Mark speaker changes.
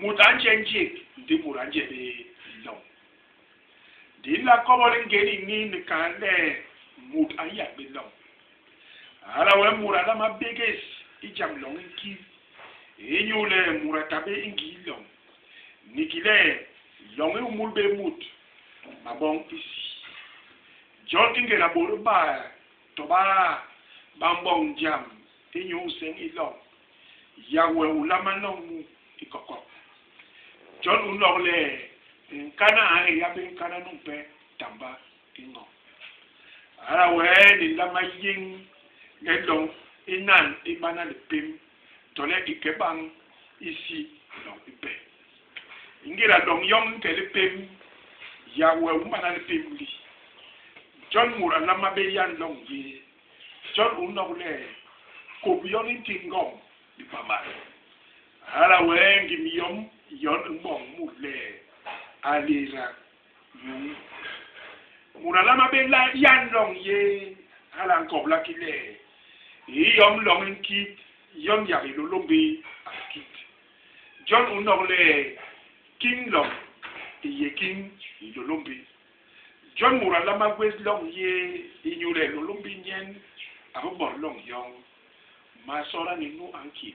Speaker 1: Mut a nje njék ndi mut a nje bé loñ. Di nla kobol i ngén ini ni kal le mut a nyan bé loñ. Hala wee mut a nlama bégés i jam loñ i nkit inyuule mut a tabé i ngii loñ. Ni ki le, loñ i umul bé mut maboñ isi. Jon ingéda bôt ba to baa ba mboñ jam inyu nseñ i loñ, yak we u nlama noñ mu i kokok. Jon u nok le, nkana a nhéya bé nkana numpe tamba i ño. Hala wee ni nlama yéñ le loñ i nan i bana lipém tole i ke bañ isi loñ ipe. Ingéda loñ yoñ i nke lipém, yak we u mbana lipém li. Jon mut a nlama bé yan loñ yéé. Jon u nok le, kôp yon i nti ngom lipamal. Hala wee ngim yom yon i mboñ mut le a liirak nyuu. Mut a nlama bé yan loñ yéé, hala a nkobla ki le i yom loñ i nkit, yon yak Hilôlômbi a nkit. Jon u nok le kiñ loñ i yé kiñ Hilôlômbi. Jon mut a nlama gwés loñ yéé inyule Hilôlômbi nyen a bi bot loñ yoñ. Masoola ni nu a nkil.